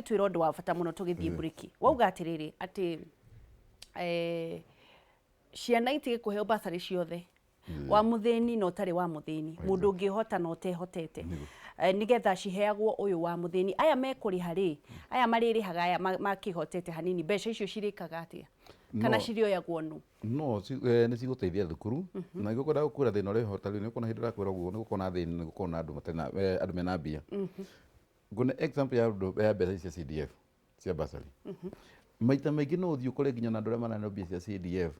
Ũgĩtwĩra ũndũ wa bata mũno tũgĩthiĩ break. Wauga atĩrĩrĩ, atĩ ciana itige kũheo bursary ciothe, wa mũthĩni na ũtarĩ wa mũthĩni, mũndũ ũngĩhota na ũtehotete, nĩgetha ciheagwo ũyũ wa mũthĩni. Aya mekũrĩha rĩ, aya marĩrĩhaga, aya makĩhotete hanini, mbeca icio cirĩkaga atĩa kana cirĩoyagwo nũ? No nĩ cigũteithia thukuru na gũkwenda gũkwĩra thĩna ũrĩa wĩho. Ta rĩu nĩ ũkuona hĩndĩ ũrakwĩra ũguo, nĩ gũkorwo na thĩna, nĩ gũkorwo na andũ matarĩ na andũ mena mbia. Ngũne example ya ũndũ ya mbeca ici cia CDF, cia bursary. Maita maingĩ no ũthiĩ ũkore nginya na andũ arĩa maraneo mbia cia CDF,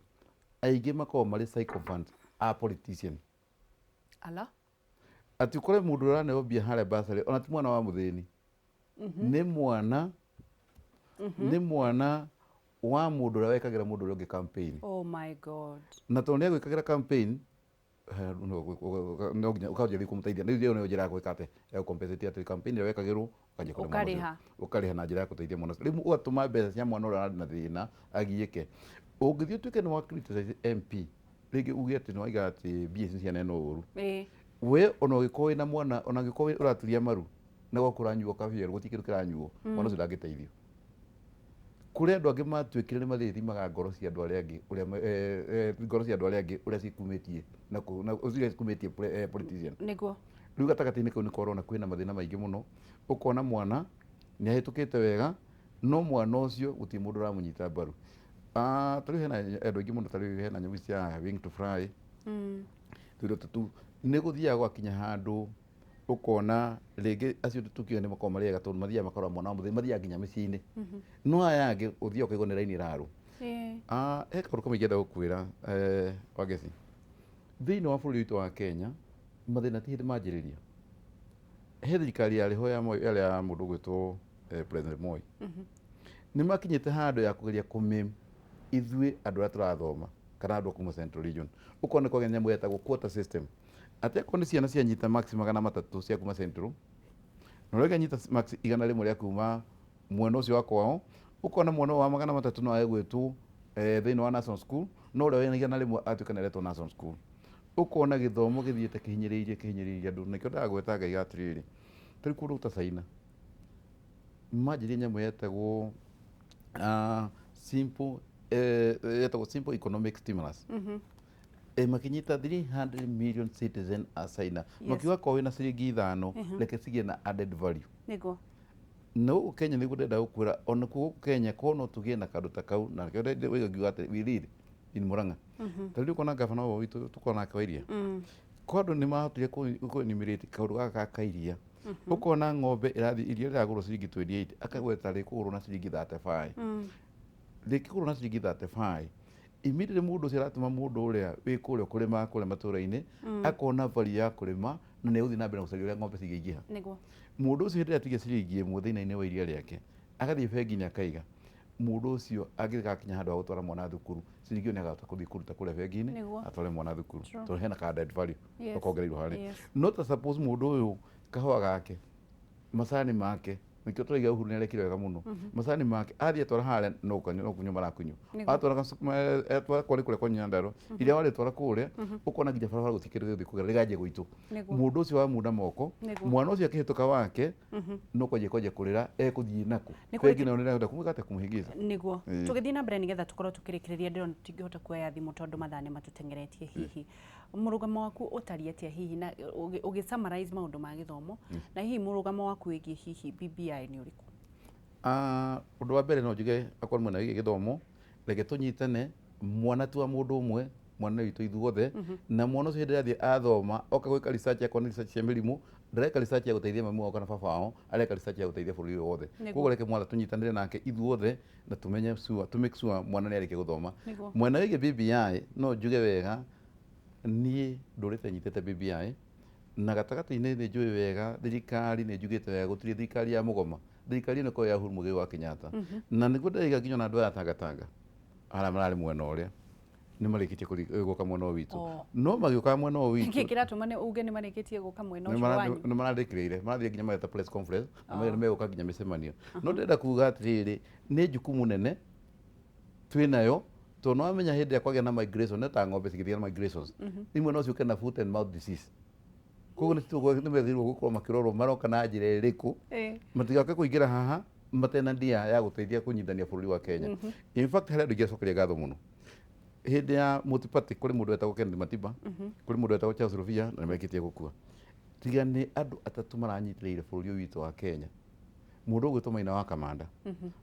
aingĩ makoragwo marĩ sycophant a politician. Ala. Atĩ ũkore mũndũ ũraneo mbia harĩa bursary ona ti mwana wa mũthĩni, nĩ mwana wa mũndũ ũrĩa wekagĩra mũndũ ũrĩa ũngĩ campaign. Oh my God. Na tondũ nĩ agwĩkagĩra campaign, no nginya ũkanjia rĩu kũmũteithia. Rĩu ĩyo nĩyo njĩra ya gwĩka atĩ ya gũ-compensate, atĩ campaign ĩrĩa wekagĩrwo ũkanjia kũrĩha mwana ũcio. Ũkarĩha. Ũkarĩha na njĩra ya gũteithia mwana ũcio. Rĩu ũgatũma mbeca cia mwana ũrĩa arĩ na thĩna agiĩke. Ũngĩthiĩ ũtuĩke nĩ wa criticize MP rĩngĩ, uge atĩ nĩ waiga atĩ mbia icio cianeanwo ũru, we ona ũngĩkorwo wĩna mwana, ona ũngĩkorwo ũraturia maru na gwaku ũranyuo kabieru, gũtirĩ kĩndũ kĩranyuo, mwana ũcio ndangĩteithio. Kũrĩ andũ angĩ matuĩkire nĩ marĩthimaga ngoro cia andũ arĩa angĩ ũrĩa ngoro cia andũ arĩa angĩ ũrĩa cikumĩtie na ũrĩa cikumĩtie politician. Rĩu gatagatĩ-inĩ kau nĩko ũrona kwĩna mathĩna maingĩ mũno. Ũkona mwana nĩ ahĩtũkĩte wega, no mwana ũcio gũtirĩ mũndũ ũramũnyita mbaru. Ta rĩu hena andũ aingĩ mũno, ta rĩu hena nyamũ ici cia wing to fly, tũindo ta tũu. Nĩ gũthiaga gũgakinya handũ ũkona rĩngĩ acio tũkiuga nĩ makoragwo marĩ ega, tondũ mathiaga makarora mwana wa mũthĩni, mathiaga nginya mĩciĩ-inĩ, no aya angĩ ũthiaga ũkaigua nĩ raini ĩrarwo. He kaũndũ kamwe ingĩenda gũkwĩra, Wangeci. Thĩinĩ wa bũrũri witũ wa Kenya, mathĩna ti hĩndĩ manjĩrĩria. He thirikari yarĩ ho ya Moi, yarĩ ya mũndũ ũgwĩtwo President Moi. Nĩ makinyĩte handũ ya kũgeria kũmĩ ithuĩ andũ arĩa tũrathoma kana andũ a kuma Central Region. Ũkona nĩ kwagĩa nyamũ yetagwo quota system, atĩ akorwo nĩ ciana cianyita marks 300 cia kuma Central, na ũrĩa ũngĩ anyita marks 100 rĩa kuma mwena ũcio wa kwao, ũkona mwana ũyũ wa 300 no age gwĩtwo thĩinĩ wa national school, no ũrĩa wĩna 100 atuĩka nĩ aretwo national school. Ũkona gĩthomo gĩthiĩte kĩhinyĩrĩirie kĩhinyĩrĩirie andũ. Nĩkĩo ndagweta ngaiga atĩrĩrĩ, tarĩu kũndũ ta China manjirie nyamũ yetagwo simple yetagwo simple economic stimulus. Makĩnyita 300 million citizen a China, makiuga korwo wĩna ciringi 5, reke cigĩe na added value. Na gũkũ Kenya nĩguo ndĩrenda gũkwĩra, ona kuo gũkũ Kenya korwo no tũgĩe na kaũndũ ta kau, na nĩkĩo waiga ngiuga atĩ we lead in Murang'a. Ta rĩu ũkona gavana ũyũ witũ tũkoragwo nake wa iria, ko andũ nĩ mahotire kũ enumerate kaũndũ gaka ga kairia, ũkona ng'ombe ĩrathiĩ, iria rĩragũrwo ciringi 28, akagweta rĩkũgũrwo na ciringi 35, rĩkĩgũrwo na ciringi 35. Immediately mũndũ ũcio aratũma mũndũ ũrĩa wĩ kũrĩa kũrĩma kũrĩa matũra-inĩ akona value ya kũrĩma, na nĩ egũthiĩ na mbere na gũcaria ũrĩa ng'ombe cingĩingĩha. Mũndũ ũcio hĩndĩ ĩrĩa atigia ciringi 1 thĩna-inĩ wa iria rĩake, agathiĩ bengi-inĩ akaiga, mũndũ ũcio angĩgakinya handũ ha gũtwara mwana thukuru, ciringi ĩyo nĩ agahota kũthiĩ kũruta kũrĩa bengi-inĩ atware mwana thukuru, tondũ hena ka added value kongereirwo harĩa. No ta suppose mũndũ ũyũ kahũa gake, macani make, nĩkĩo tũraiga Uhuru nĩ arekire wega mũno, macani make athiĩ atwara harĩa no kũnyua, no kũnyua marakunyua. Atwara atwara kwarĩ kũrĩa kwa Nyandarua, iria warĩtwara kũrĩa, ũkona nginya barabara gũtirĩ kĩndũ gĩgũthiĩ kũgera, rĩganjia gũitwo. Mũndũ ũcio wamuna moko, mwana ũcio akĩhĩtũka wake no kwanjia kwanjia kũrĩra, ekũthiĩ nakũ? Bengi nayo nĩrahota kũmwĩka atĩa? Kũmũhĩngĩca. Tũgĩthiĩ na mbere nĩgetha tũkorwo tũkĩrĩkĩrĩria, ndĩrona tũtingĩhota kuoya thimũ tondũ mathaa nĩ matũteng'eretie. Hihi mũrũgamo waku ũtariĩ atĩa, hihi na ũgĩ summarize maũndũ ma gĩthomo, na hihi mũrũgamo waku wĩgiĩ hihi BBI nĩ ũrĩkũ? Ũndũ wa mbere no njuge, akorwo mwena wĩgiĩ gĩthomo, reke tũnyitane. Mwana ti wa mũndũ ũmwe, mwana nĩ witũ ithuothe. Na mwana ũcio hĩndĩ ĩrĩa athiĩ athoma, oka gwĩka research, akorwo nĩ research cia mĩrimũ, ndareka research ya gũteithia mami wao kana baba wao, areka research ya gũteithia bũrũri ũyũ wothe. Koguo reke mwana tũnyitanĩre nake ithuothe na tũmenye sure, to make sure mwana nĩ arĩkia gũthoma. Mwena wĩgiĩ BBI, no njuge wega niĩ ndũrĩte nyitĩte BBI na gatagatĩ-inĩ. Nĩ njũĩ wega thirikari nĩ njugĩte wega gũtirĩ thirikari ya mũgoma, thirikari ĩno ĩkoragwo ya Uhuru Muigai wa Kenyatta. Na nĩguo ndĩraiga nginya ona andũ aya Tangatanga arĩa mararĩ mwena ũrĩa nĩ marĩkĩtie gũka mwena ũyũ witũ. No magĩũkaga mwena ũyũ witũ Nĩkĩ kĩratũma nĩ uge nĩ marĩkĩtie gũka mwena ũcio wanyu? Nĩ marandĩkĩrĩire, marathiĩ nginya mageta press conference na nĩ megũka nginya mĩcemanio. No ndĩrenda kuga atĩrĩrĩ, nĩ jukumu nene twĩnayo, tondũ nĩ wamenya hĩndĩ ĩrĩa kwagĩa na migration, nĩ ta ng'ombe cigĩthiĩ na migrations, imwe no ciũke na foot and mouth disease. Koguo nĩ magĩrĩirwo gũkorwo makĩrorwo maroka na njĩra ĩrĩkũ, matigoke kũingĩra haha. Matena ndia ya gũteithia kũnyitithania bũrũri wa Kenya. In fact, harĩ andũ ingĩacokeria ngatho mũno hĩndĩ ya multi-party. Kũrĩ mũndũ wetagwo Kenneth Matiba, kũrĩ mũndũ wetagwo Charles Rubia, na nĩmekĩtie gũkua. Tiga nĩ andũ atatũ maranyitĩrĩire bũrũri ũyũ witũ wa Kenya, mũndũ ũgwĩtwo Maina wa Kamanda,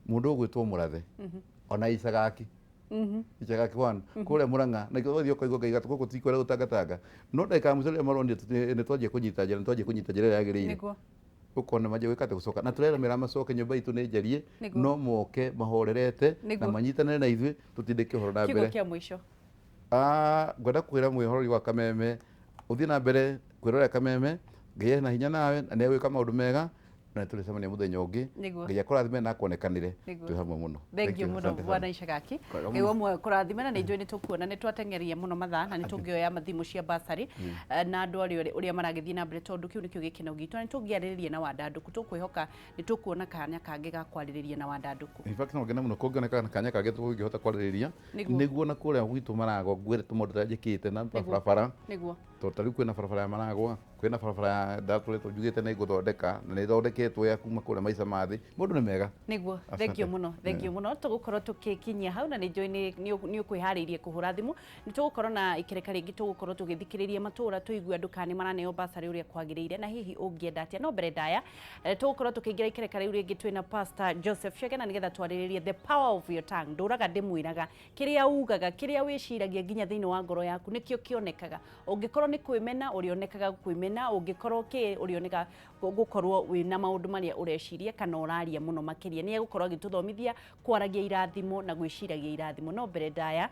mũndũ ũgwĩtwo Mũrathe, ona Icagaki, Icagaki one kũrĩa Mũrang'a, na ũgathiĩ ũkaigua Ngai gatũ gũkũ ti kũrĩa gũtangatanga, no ndagĩka ya mũico rĩrĩa maronire nĩ twanjia kũnyita njĩra, nĩ twanjia kũnyita njĩra ĩrĩa yagĩrĩire, ũkona manjia gwĩka atĩ gũcoka na tũrera macoke. Nyũmba itũ nĩ njarie, no moke mahorerete na manyitanĩre na ithuĩ tũtindĩke ũhoro na Kiugo mbere. Kĩa mũico. Ah, ngwenda kwĩra mwĩhoreri wa Kameme ũthiĩ na mbere kwĩrorera Kameme. Ngai ena hinya nawe na nĩ egwĩka maũndũ mega, na nĩ tũrĩcemania mũthenya ũngĩ. Ngai akũrathime na akuonekanĩre. Twĩ hamwe mũno. Thank you you, mũno, asante sana. Bwana Icagaki. Kwega Ngai mũno. wa muoyo kũrathime, na nĩ njũĩ nĩ tũkuona nĩ twateng'eria mũno mathaa, na nĩ tũngĩoya thimũ cia basarĩ na andũ arĩa ũrĩa maragĩthiĩ na mbere, tondũ kĩu nĩkĩo gĩkeno gitũ, na nĩ tũngĩarĩrĩria na wandandũku. Tũkwĩhoka nĩ tũkuona kanya kangĩ ga kwarĩrĩria na wandandũku. In fact, no ngene mũno kũngĩoneka kanya kangĩ tũngĩhota kwarĩrĩria. Nĩguo na kũrĩa gwitũ Maragwa ngwĩre tũmaũndũ tũrĩa njĩkĩte na barabara, tondũ ta rĩu kwĩna barabara ya Maragwa, kwĩna barabara ya ndatũrĩtwo njugĩte nĩ ngũthondeka, na nĩ ĩthondeketwo ya kuma kũrĩa maica ma thĩ. Maũndũ nĩ mega. Nĩguo, thank you Asante. mũno, thank you mũno. Tũgũkorwo tũgĩkinyia hau, na nĩ njũĩ nĩ ũkwĩharĩirie kũhũra thimũ. Nĩ tũgũkorwo na ikereka rĩngĩ, tũgũkorwo tũgĩthikĩrĩria matũra, tũigue andũ kana nĩ maraneo basarĩ ũrĩa kwagĩrĩire, na hihi ũngĩenda atĩa. No mbere ndaya, tũgũkorwo tũkĩingĩra ikereka rĩu rĩngĩ twĩna Pastor Joseph Chege, na nĩgetha twarĩrĩrie the power of your tongue. Ndũraga ndĩmwĩraga kĩrĩa ugaga, kĩrĩa wĩciragia nginya thĩinĩ wa ngoro yaku nĩkĩo kĩonekaga. Ũngĩkorwo nĩ kwĩmena, ũrĩonekaga kwĩmena. Ũngĩkorwo kĩ ũrĩoneka gũkorwo wĩna maũndũ marĩa ũreciria kana ũraria mũno makĩria. Nĩ egũkorwo agĩtũthomithia kwaragia irathimo na gwĩciragia irathimo. No mbere ndaya